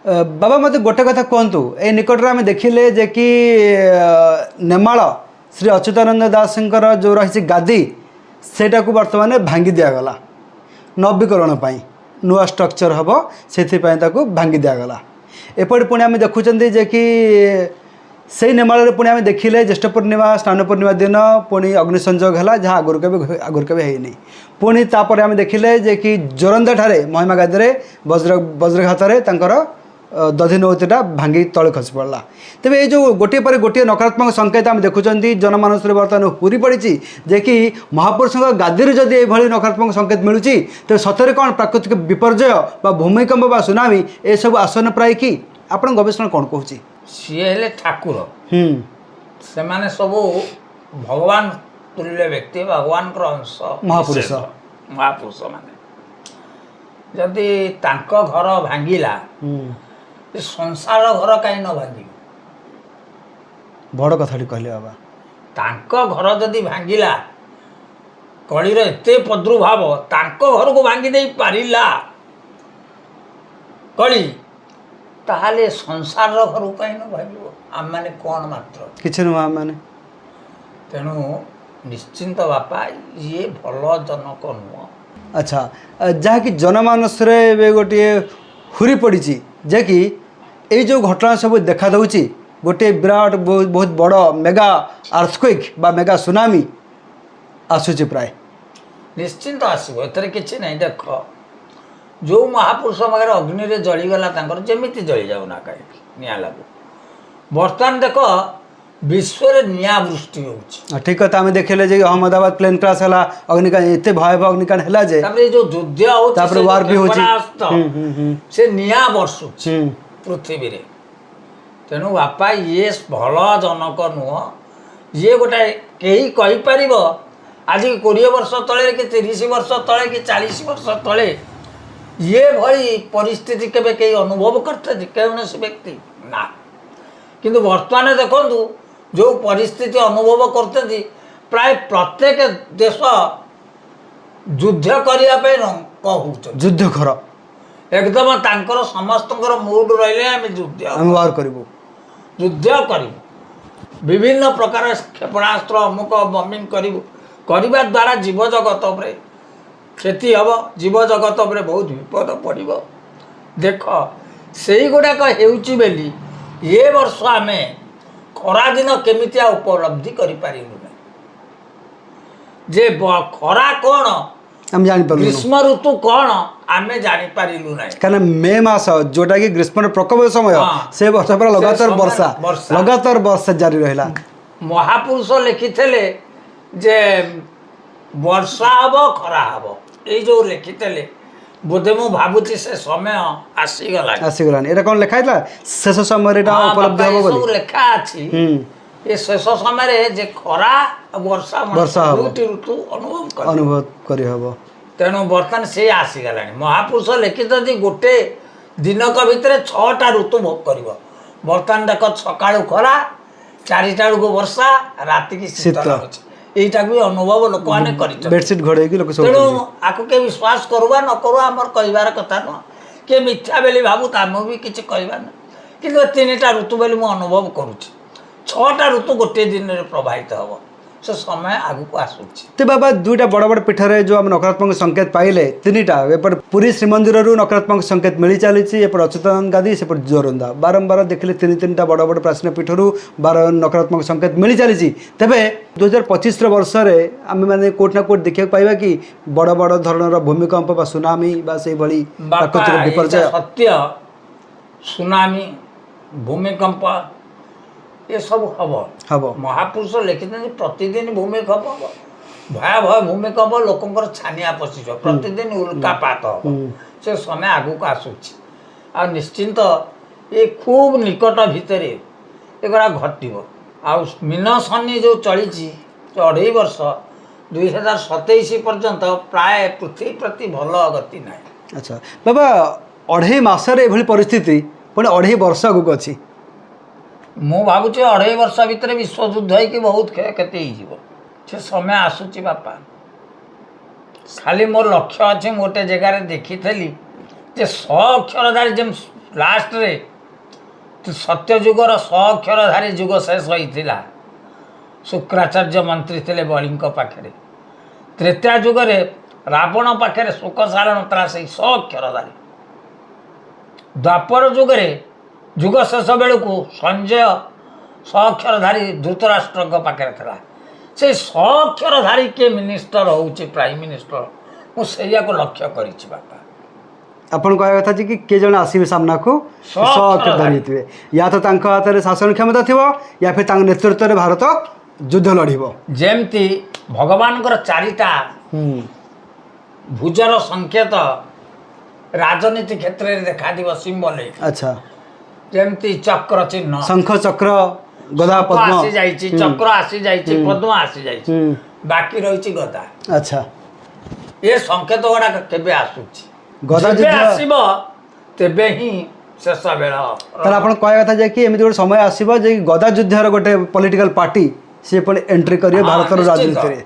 ବାବା, ମୋତେ ଗୋଟେ କଥା କୁହନ୍ତୁ। ଏଇ ନିକଟରେ ଆମେ ଦେଖିଲେ ଯେ କି ନେମାଳ ଶ୍ରୀ ଅଚ୍ୟୁତାନନ୍ଦ ଦାସଙ୍କର ଯେଉଁ ରହିଛି ଗାଦି, ସେଇଟାକୁ ବର୍ତ୍ତମାନ ଭାଙ୍ଗି ଦିଆଗଲା ନବୀକରଣ ପାଇଁ। ନୂଆ ଷ୍ଟ୍ରକ୍ଚର ହେବ, ସେଥିପାଇଁ ତାକୁ ଭାଙ୍ଗି ଦିଆଗଲା। ଏପଟେ ପୁଣି ଆମେ ଦେଖୁଛନ୍ତି ଯେ କି ସେଇ ନେମାଳରେ ପୁଣି ଆମେ ଦେଖିଲେ ଜ୍ୟେଷ୍ଠ ପୂର୍ଣ୍ଣିମା, ସ୍ନାନ ପୂର୍ଣ୍ଣିମା ଦିନ ପୁଣି ଅଗ୍ନି ସଂଯୋଗ ହେଲା, ଯାହା ଆଗରୁ କେବେ ହେଇନି। ପୁଣି ତାପରେ ଆମେ ଦେଖିଲେ ଯେ କି ଜୋରନ୍ଦାଠାରେ ମହିମା ଗାଦିରେ ବଜ୍ରଘାତରେ ତାଙ୍କର ଦଧିନଉତିଟା ଭାଙ୍ଗି ତଳେ ଖସି ପଡ଼ିଲା। ତେବେ ଏଇ ଯେଉଁ ଗୋଟିଏ ପରେ ଗୋଟିଏ ନକାରାତ୍ମକ ସଂକେତ ଆମେ ଦେଖୁଛନ୍ତି, ଜନମାନସରେ ବର୍ତ୍ତମାନ ହୁରି ପଡ଼ିଛି ଯେ କି ମହାପୁରୁଷଙ୍କ ଗାଦିରୁ ଯଦି ଏଇଭଳି ନକାରାତ୍ମକ ସଂକେତ ମିଳୁଛି, ତେବେ ସତରେ କ'ଣ ପ୍ରାକୃତିକ ବିପର୍ଯ୍ୟୟ ବା ଭୂମିକମ୍ପ ବା ସୁନାମି ଏସବୁ ଆସନ୍ନ ପ୍ରାୟ କି? ଆପଣଙ୍କ ଗବେଷଣା କ'ଣ କହୁଛି? ସିଏ ହେଲେ ଠାକୁର। ସେମାନେ ସବୁ ଭଗବାନ ତୁଲ୍ୟ ବ୍ୟକ୍ତି, ଭଗବାନଙ୍କର ଅଂଶ। ମହାପୁରୁଷ। ବିଶେଷ। ମହାପୁରୁଷ ମାନେ ଯଦି ତାଙ୍କ ଘର ଭାଙ୍ଗିଲା, ଏ ସଂସାର ଘର କାହିଁ ନ ଭାଙ୍ଗିବ? ବଡ଼ କଥାଟି କହିଲେ ବାବା। ତାଙ୍କ ଘର ଯଦି ଭାଙ୍ଗିଲା, କଳିର ଏତେ ପ୍ରାଦୁର୍ଭାବ, ତାଙ୍କ ଘରକୁ ଭାଙ୍ଗି ଦେଇ ପାରିଲା କଳି, ତାହେଲେ ସଂସାରର ଘରକୁ କାହିଁ ନ ଭାଙ୍ଗିବ? ଆମମାନେ କ'ଣ ମାତ୍ର? କିଛି ନୁହଁ ମାନେ। ତେଣୁ ନିଶ୍ଚିନ୍ତ ବାପା, ଇଏ ଭଲ ଜନକ ନୁହଁ। ଆଚ୍ଛା, ଯାହାକି ଜନମାନସରେ ଏବେ ଗୋଟିଏ ହୁରି ପଡ଼ିଛି ଯେ କି ଏଇ ଯେଉଁ ଘଟଣା ସବୁ ଦେଖାଦେଉଛି, ଗୋଟିଏ ବିରାଟ ବହୁତ ବହୁତ ବଡ଼ ମେଗା ଆର୍ଥକ୍ୱେକ୍ ବା ମେଗା ସୁନାମି ଆସୁଛି ପ୍ରାୟ। ନିଶ୍ଚିନ୍ତ ଆସିବ, ଏଥିରେ କିଛି ନାହିଁ। ଦେଖ, ଯେଉଁ ମହାପୁରୁଷ ପାଖରେ ଅଗ୍ନିରେ ଜଳିଗଲା, ତାଙ୍କର ଯେମିତି ଜଳିଯାଉ ନା କାହିଁକି, ନିଆଁ ଲାଗୁ। ବର୍ତ୍ତମାନ ଦେଖ, ବିଶ୍ୱରେ ନିଆଁ ବୃଷ୍ଟି ହେଉଛି। ଠିକ କଥା। ଆମେ ଦେଖିଲେ ଯେ ଅହମ୍ମଦାବାଦ ପ୍ଲେନ୍ କ୍ରାସ୍ ହେଲା, ଅଗ୍ନିକାଣ୍ଡ, ଏତେ ଭୟାବହ ଅଗ୍ନିକାଣ୍ଡ ହେଲା ଯେ ତାପରେ ଏଇ ଯୋଉ ଯୁଦ୍ଧ ହଉଛି, ତାପରେ ସେ ଯୋଉ war ବି ହଉଛି। କ୍ଷେପଣାସ୍ତ୍ର, ହୁଁ, ହୁଁ, ହୁଁ। ସେ ନିଆଁ ବର୍ଷୁଛି ପୃଥିବୀରେ। ତେଣୁ ବାପା, ଇଏ ଭଲ ଜନକ ନୁହଁ। ଇଏ ଗୋଟାଏ କେହି କହିପାରିବ, ଆଜି 20 ବର୍ଷ ତଳେ କି 30 ବର୍ଷ ତଳେ କି 40 ବର୍ଷ ତଳେ ଇଏ ଭଳି ପରିସ୍ଥିତି କେବେ କେହି ଅନୁଭବ କରିଥାନ୍ତି କୌଣସି ବ୍ୟକ୍ତି? ନା। କିନ୍ତୁ ବର୍ତ୍ତମାନ ଦେଖନ୍ତୁ, ଯେଉଁ ପରିସ୍ଥିତି ଅନୁଭବ କରୁଛନ୍ତି, ପ୍ରାୟ ପ୍ରତ୍ୟେକ ଦେଶ ଯୁଦ୍ଧ କରିବା ପାଇଁ କହୁଛନ୍ତି। ଯୁଦ୍ଧ ଖର। ଏକଦମ ତାଙ୍କର ସମସ୍ତଙ୍କର ମୁଡ୍ ରହିଲେ ଆମେ ଯୁଦ୍ଧ ଆମେ ୱାର କରିବୁ। ଯୁଦ୍ଧ କରିବୁ, ବିଭିନ୍ନ ପ୍ରକାର କ୍ଷେପଣାସ୍ତ୍ର, ଅମୁକ ବମିଂ କରିବୁ। କରିବା ଦ୍ୱାରା ଜୀବଜଗତ ଉପରେ କ୍ଷତି ହେବ, ଜୀବଜଗତ ଉପରେ ବହୁତ ବିପଦ ପଡ଼ିବ। ଦେଖ, ସେଇଗୁଡ଼ାକ ହେଉଛି ବୋଲି ଏ ବର୍ଷ ଆମେ ଖରାଦିନ କେମିତିଆ ଉପଲବ୍ଧି କରିପାରିଲୁ ନାହିଁ ଯେ ଖରା କ'ଣ, ଆମେ ଜାଣିପାରିଲୁ। ଗ୍ରୀଷ୍ମ ଋତୁ କ'ଣ ଆମେ ଜାଣିପାରିଲୁ ନାହିଁ। କାହିଁକିନା ମେ ମାସ, ଯୋଉଟା କି ଗ୍ରୀଷ୍ମର ପ୍ରକୋପ ସମୟ, ସେ ବର୍ଷ ପୁରା ସେ ଲଗାତାର ସମୟରେ ବର୍ଷା, ବର୍ଷା। ଲଗାତାର ବର୍ଷା ଜାରି ରହିଲା। ମହାପୁରୁଷ ଲେଖିଥିଲେ ଯେ ବର୍ଷା ହବ, ଖରା ହବ, ଏଇ ଯୋଉ ଲେଖିଥିଲେ, ବୋଧେ ମୁଁ ଭାବୁଛି ସେ ସମୟ ଆସିଗଲାଣି। ଆସିଗଲାଣି। ଏଇଟା କ'ଣ ଲେଖା ହେଇଥିଲା ଶେଷ ସମୟରେ ଏଇଟା ଉପଲବ୍ଧି ବାପା, ହବ ଏସବୁ ବୋଲି? ଲେଖା ଅଛି। ଏ ଶେଷ ସମୟରେ ଯେ ଖରା ଆଉ ବର୍ଷା ମଣିଷ ବର୍ଷା ହବ। ଦୁଇଟି ଋତୁ ଅନୁଭବ କରେ। ଅନୁଭବ କରିହବ। ତେଣୁ ବର୍ତ୍ତମାନ ସେ ଆସିଗଲାଣି। ମହାପୁରୁଷ ଲେଖିଛନ୍ତି, ଗୋଟେ ଦିନକ ଭିତରେ ଛଅଟା ଋତୁ ଭୋଗ କରିବ। ବର୍ତ୍ତମାନ ଦେଖ, ସକାଳୁ ଖରା, 4ଟା ବେଳକୁ ବର୍ଷା, ରାତିକି ଶୀତ ଶୀତ। ଲାଗୁଛି। ଏଇଟାକୁ ବି ଅନୁଭବ ଲୋକମାନେ କରିଛନ୍ତି। ବେଡସିଟ୍ ଘୋଡ଼େଇକି ଲୋକ ତେଣୁ ଶୋଉଛନ୍ତି। ଆକୁ କିଏ ବିଶ୍ୱାସ କରୁ ବା ନ କରୁ, ଆମର କହିବାର କଥା ନୁହଁ। କିଏ ମିଥ୍ୟା ବୋଲି ଭାବୁ, ତ ଆମେ ବି କିଛି କହିବା ନା। କିନ୍ତୁ ଏ ତିନିଟା ଋତୁ ବୋଲି ମୁଁ ଅନୁଭବ କରୁଛି। ଛଅଟା ଋତୁ ଗୋଟିଏ ଦିନରେ ପ୍ରବାହିତ ହେବ, ସେ ସମୟ ଆଗକୁ ଆସୁଛି। ତ ବାବା, ଦୁଇଟା ବଡ଼ ବଡ଼ ପୀଠରେ ଯେଉଁ ଆମେ ନକାରାତ୍ମକ ସଂକେତ ପାଇଲେ, ତିନିଟା, ଏପଟେ ପୁରୀ ଶ୍ରୀମନ୍ଦିରରୁ ନକାରାତ୍ମକ ସଂକେତ ମିଳି ଚାଲିଛି, ଏପଟେ ଅଚ୍ୟୁତାନନ୍ଦ ଗାଦି, ସେପଟେ ଜୋରନ୍ଦା, ବାରମ୍ବାର ଦେଖିଲେ ତିନି ତିନିଟା ବଡ଼ ବଡ଼ ପ୍ରାଚୀନ ପୀଠରୁ ବାର ନକାରାତ୍ମକ ସଂକେତ ମିଳି ଚାଲିଛି। ତେବେ 2025ର ବର୍ଷରେ ଆମେମାନେ କୋଉଠି ନା କୋଉଠି ଦେଖିବାକୁ ପାଇବା କି ବଡ଼ ବଡ଼ ଧରଣର ଭୂମିକମ୍ପ ବା ସୁନାମି ବା ସେଇଭଳି ବାପା, ପ୍ରାକୃତିକ ଏଇଟା ବିପର୍ଯ୍ୟୟ? ସତ୍ୟ। ସୁନାମି, ଭୂମିକମ୍ପ ଏସବୁ ହବ। ହବ। ମହାପୁରୁଷ ଲେଖିଛନ୍ତି, ପ୍ରତିଦିନ ଭୂମିକମ୍ପ ହବ, ଭୟାବହ ଭୂମିକମ୍ପ, ଲୋକଙ୍କର ଛାନିଆ ପଶିଯିବ, ପ୍ରତିଦିନ ଉଲ୍କାପାତ ହବ। ସେ ସମୟ ଆଗକୁ ଆସୁଛି ଆଉ ନିଶ୍ଚିନ୍ତ ଏ ଖୁବ୍ ନିକଟ ଭିତରେ ଏଗୁଡ଼ା ଘଟିବ। ଆଉ ମୀନ ଶନି ଯେଉଁ ଚଳିଛି ସେ 2.5 ବର୍ଷ, 2027 ପର୍ଯ୍ୟନ୍ତ ପ୍ରାୟ ପୃଥିବୀ ପ୍ରତି ଭଲ ଗତି ନାହିଁ। ଆଚ୍ଛା ବାବା, 2.5 ମାସରେ ଏଭଳି ପରିସ୍ଥିତି, ପୁଣି 2.5 ବର୍ଷ ଆଗକୁ ଅଛି। ମୁଁ ଭାବୁଛି 2.5 ବର୍ଷ ଭିତରେ ବିଶ୍ୱଯୁଦ୍ଧ ହେଇକି ବହୁତ କ୍ଷୟକ୍ଷତି ହେଇଯିବ। ସେ ସମୟ ଆସୁଛି ବାପା। ଖାଲି ମୋର ଲକ୍ଷ୍ୟ ଅଛି। ମୁଁ ଗୋଟେ ଜାଗାରେ ଦେଖିଥିଲି ଯେ ସ ଅକ୍ଷରଧାରୀ ଯେମିତି ଲାଷ୍ଟରେ ସତ୍ୟଯୁଗର ସଅକ୍ଷରଧାରୀ ଯୁଗ ଶେଷ ହୋଇଥିଲା। ଶୁକ୍ରାଚାର୍ଯ୍ୟ ମନ୍ତ୍ରୀ ଥିଲେ ବଳିଙ୍କ ପାଖରେ। ତ୍ରେତୟା ଯୁଗରେ ରାବଣ ପାଖରେ ଶୋକ ସାରଣ ଥିଲା ସେଇ ସଅକ୍ଷରଧାରୀ। ଦ୍ୱାପର ଯୁଗରେ ଯୁଗ ଶେଷ ବେଳକୁ ସଞ୍ଜୟ ସଅକ୍ଷରଧାରୀ ଧୃତରାଷ୍ଟ୍ରଙ୍କ ପାଖରେ ଥିଲା। ସେ ସଅକ୍ଷରଧାରୀ କିଏ ମିନିଷ୍ଟର ହେଉଛି, ପ୍ରାଇମ୍ ମିନିଷ୍ଟର, ମୁଁ ସେଇଆକୁ ଲକ୍ଷ୍ୟ କରିଛି ବାପା। ଆପଣ କହିବା କଥା ଯେ କି କିଏ ଜଣେ ଆସିବେ ସାମ୍ନାକୁ, ସଅକ୍ଷର ସଅକ୍ଷର ହେଇଥିବେ, ୟା ତ ତାଙ୍କ ହାତରେ ଶାସନ କ୍ଷମତା ଥିବ, ୟା ଫିର ତାଙ୍କ ନେତୃତ୍ୱରେ ଭାରତ ଯୁଦ୍ଧ ଲଢ଼ିବ। ଯେମିତି ଭଗବାନଙ୍କର ଚାରିଟା ଭୁଜର ସଂକେତ ରାଜନୀତି କ୍ଷେତ୍ରରେ ଦେଖାଯିବ, ସିମ୍ବଲ ହେଇକି। ଯେମିତି ଚକ୍ର ଚିହ୍ନ, ଶଙ୍ଖ, ଚକ୍ର, ଗଦା, ଶଙ୍ଖ ପଦ୍ମ। ଆସିଯାଇଛି, ଚକ୍ର ଆସିଯାଇଛି, ପଦ୍ମ ଆସିଯାଇଛି, ବାକି ରହିଛି ଗଦା। ଏ ସଂକେତ ଗୁଡାକ କେବେ ଆସୁଛି? ଗଦା ଯେବେ ଯୁଦ୍ଧ- ଆସିବ ତେବେ ହିଁ ଶେଷ ବେଳ। ତାହେଲେ ଆପଣ କହିବା କଥା ଯେ କି ଏମିତି ଗୋଟେ ସମୟ ଆସିବ ଯେ କି ଗଦା ଯୁଦ୍ଧର ଗୋଟେ ପଲିଟିକାଲ ପାର୍ଟି ସିଏ ପୁଣି ଏଣ୍ଟ୍ରି କରିବେ ହଁ, ଭାରତର ନିଶ୍ଚିତ। ରାଜନୀତିରେ।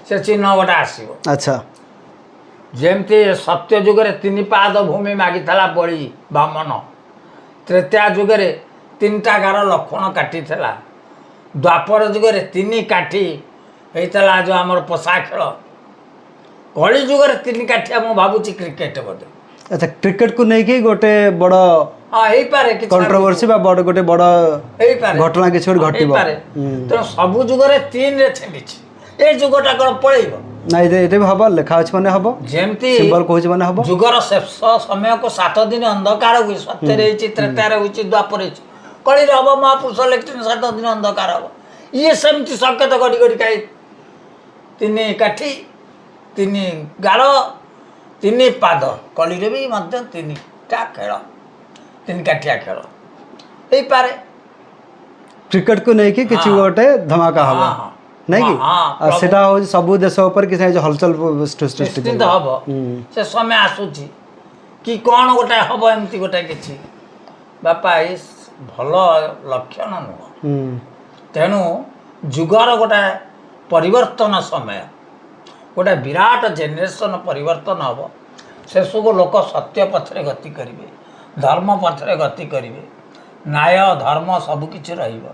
ସେ ଚିହ୍ନ ଗୋଟେ ଆସିବ। ଯେମିତି ସତ୍ୟ ଯୁଗରେ ତିନି ପାଦ ଭୂମି ମାଗିଥିଲା ବଳି ବାମନ, ତ୍ରେତୟା ଯୁଗରେ ତିନିଟା ଗାର ଲକ୍ଷ୍ମଣ କାଟିଥିଲା, ଦ୍ୱାପର ଯୁଗରେ ତିନି କାଠି ହେଇଥିଲା ଯେଉଁ ଆମର ପଶା ଖେଳ, କଳି ଯୁଗରେ ତିନି କାଠିଆ ମୁଁ ଭାବୁଛି କ୍ରିକେଟ ବୋଧେ। ଆଚ୍ଛା, କ୍ରିକେଟକୁ ନେଇକି ଗୋଟେ ବଡ଼ ହଁ, ହେଇପାରେ କିଛି କଣ୍ଟ୍ରୋଭର୍ସି ବା ବଡ଼ ଗୋଟେ ବଡ଼ ହେଇପାରେ। ଘଟଣା କିଛି ଗୋଟେ ଘଟିବ। ହେଇପାରେ। ତେଣୁ ସବୁ ଯୁଗରେ ତିନିରେ ଛିଣ୍ଡିଛି, ଏ ଯୁଗଟା କ'ଣ ପଳେଇବ? ନା, ଏଇଟା ବି ହବ, ଲେଖା ଅଛି ମାନେ ହବ। ଯେମିତି ସିମ୍ବଲ କହୁଛି ମାନେ ହବ। ଯୁଗର ଶେଷ ସମୟକୁ 7 ଦିନ ଅନ୍ଧକାର ହୁଏ, ସତ୍ୟରେ ହେଇଛି, ତ୍ରେତାରେ ହେଇଛି, ଦ୍ୱାପରେ ହେଇଛି, କଳିରେ ହବ। ମହାପୁରୁଷ ଲେଖିଛନ୍ତି 7 ଦିନ ଅନ୍ଧକାର ହବ। ଇଏ ସେମିତି ସଂକେତ କରି କରି କାହିଁ ତିନି କାଠି, ତିନି ଗାର, ତିନି ପାଦ। କଳିରେ ବି ମଧ୍ୟ ତିନିଟା ଖେଳ, ତିନି କାଠିଆ ଖେଳ ହେଇପାରେ। କ୍ରିକେଟକୁ ନେଇକି କିଛି ଗୋଟେ ଧମାକା ହବ, ହଁ, ହଁ। ନାଇଁ କି? ହଁ, ଆଉ ସେଟା ହଉଛି ସବୁ ଦେଶ ଉପରେ କିଛି ନା କିଛି ହଲଚଲ ସୃଷ୍ଟି ନିଶ୍ଚିତ କରିବ। ହବ। ସେ ସମୟ ଆସୁଛି କି କ'ଣ ଗୋଟେ ହବ ଏମିତି ଗୋଟେ କିଛି ବାପା, ଏ ଭଲ ଲକ୍ଷଣ ନୁହଁ। ତେଣୁ ଯୁଗର ଗୋଟେ ପରିବର୍ତ୍ତନ ସମୟ, ଗୋଟେ ବିରାଟ ଜେନେରେସନ୍ ପରିବର୍ତ୍ତନ ହେବ। ସେସବୁ ଲୋକ ସତ୍ୟ ପଥରେ ଗତି କରିବେ, ଧର୍ମ ପଥରେ ଗତି କରିବେ, ନ୍ୟାୟ ଧର୍ମ ସବୁକିଛି ରହିବ।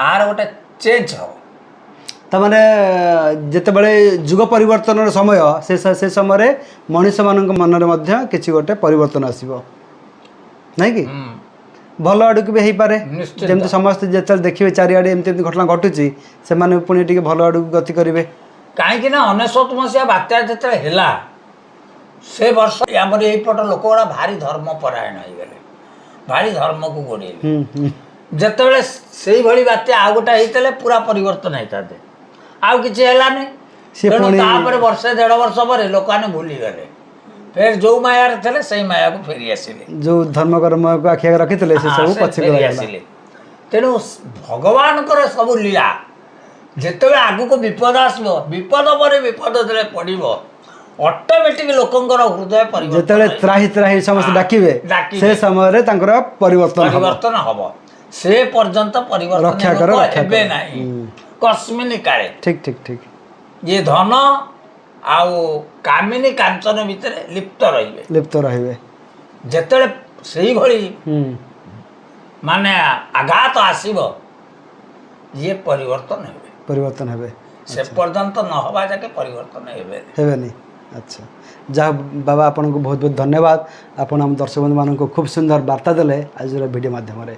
ଆର ଗୋଟେ ଚେଞ୍ଜ ହେବ। ତାମାନେ ଯେତେବେଳେ ଯୁଗ ପରିବର୍ତ୍ତନର ସମୟ, ସେ ସମୟରେ ମଣିଷମାନଙ୍କ ମନରେ ମଧ୍ୟ କିଛି ଗୋଟେ ପରିବର୍ତ୍ତନ ଆସିବ, ନାଇଁ କି? ଭଲ ଆଡ଼କୁ ବି ହେଇପାରେ। ନିଶ୍ଚିତ। ଯେମିତି ସମସ୍ତେ ଯେତେବେଳେ ଦେଖିବେ ଚାରିଆଡ଼େ ଏମିତି ଏମିତି ଘଟଣା ଘଟୁଛି, ସେମାନେ ପୁଣି ଟିକେ ଭଲ ଆଡ଼କୁ ଗତି କରିବେ। କାହିଁକି ନା 99 ମସିହା ବାତ୍ୟା ଯେତେବେଳେ ହେଲା, ସେ ବର୍ଷ ଆମର ଏଇପଟ ଲୋକ ଗୁଡ଼ା ଭାରି ଧର୍ମପରାୟଣ ହେଇଗଲେ, ଭାରି ଧର୍ମକୁ ଗୋଡ଼େଇଲେ। ହୁଁ ହୁଁ ଯେତେବେଳେ ସେଇଭଳି ବାତ୍ୟା ଆଉ ଗୋଟେ ହେଇଥିଲେ ପୁରା ପରିବର୍ତ୍ତନ ହେଇଥାନ୍ତେ, ଆଉ କିଛି ହେଲାନି। ସିଏ ତେଣୁ ପୁଣି- ତାପରେ ବର୍ଷେ ଦେଢ଼ ବର୍ଷ ପରେ ଲୋକମାନେ ଭୁଲିଗଲେ, ଫେର ଯୋଉ ମାୟାରେ ଥିଲେ ସେଇ ମାୟାକୁ ଫେରି ଆସିଲେ। ଯୋଉ ଧର୍ମ କର୍ମକୁ ଆଖି ଆଗରେ ରଖିଥିଲେ, ସେ ହଁ, ସବୁ ସେ ପଛକୁ ଫେରି ରହିଗଲା। ଆସିଲେ। ତେଣୁ ଭଗବାନଙ୍କର ସବୁ ଲୀଳା, ଯେତେବେଳେ ଆଗକୁ ବିପଦ ଆସିବ, ବିପଦ ପରେ ବିପଦ ଯେତେବେଳେ ପଡ଼ିବ, ଅଟୋମେଟିକ ଲୋକଙ୍କର ହୃଦୟ ପରିବର୍ତ୍ତନ ଯେତେବେଳେ ହେଇଯିବ। ତ୍ରାହି ତ୍ରାହି ସମସ୍ତେ ହଁ, ଡାକିବେ, ଡାକିବେ। ସେ ସମୟରେ ତାଙ୍କର ପରିବର୍ତ୍ତନ ହବ। ପରିବର୍ତ୍ତନ ହବ। ସେ ପର୍ଯ୍ୟନ୍ତ ପରିବର୍ତ୍ତନ ରକ୍ଷା କର, ଲୋକ ରକ୍ଷା ହେବେ କର। ନାହିଁ କସ୍ମିନ କାଳେ। ଠିକ ଠିକ ଠିକ ଇଏ ଧନ ଆଉ କାମିନୀ କାଞ୍ଚନ ଭିତରେ ଲିପ୍ତ ରହିବେ। ଲିପ୍ତ ରହିବେ। ଯେତେବେଳେ ସେଇଭଳି ମାନେ ଆଘାତ ଆସିବ, ଇଏ ପରିବର୍ତ୍ତନ ହେବେ। ପରିବର୍ତ୍ତନ ହେବେ। ସେ ପର୍ଯ୍ୟନ୍ତ ନ ହବା ଯାକେ ପରିବର୍ତ୍ତନ ହେବେ। ହେବେନି। ଆଚ୍ଛା, ଯାହା ବାବା, ଆପଣଙ୍କୁ ବହୁତ ବହୁତ ଧନ୍ୟବାଦ। ଆପଣ ଆମ ଦର୍ଶକ ବନ୍ଧୁମାନଙ୍କୁ ଖୁବ୍ ସୁନ୍ଦର ବାର୍ତ୍ତା ଦେଲେ ଆଜିର ଭିଡ଼ିଓ ମାଧ୍ୟମରେ।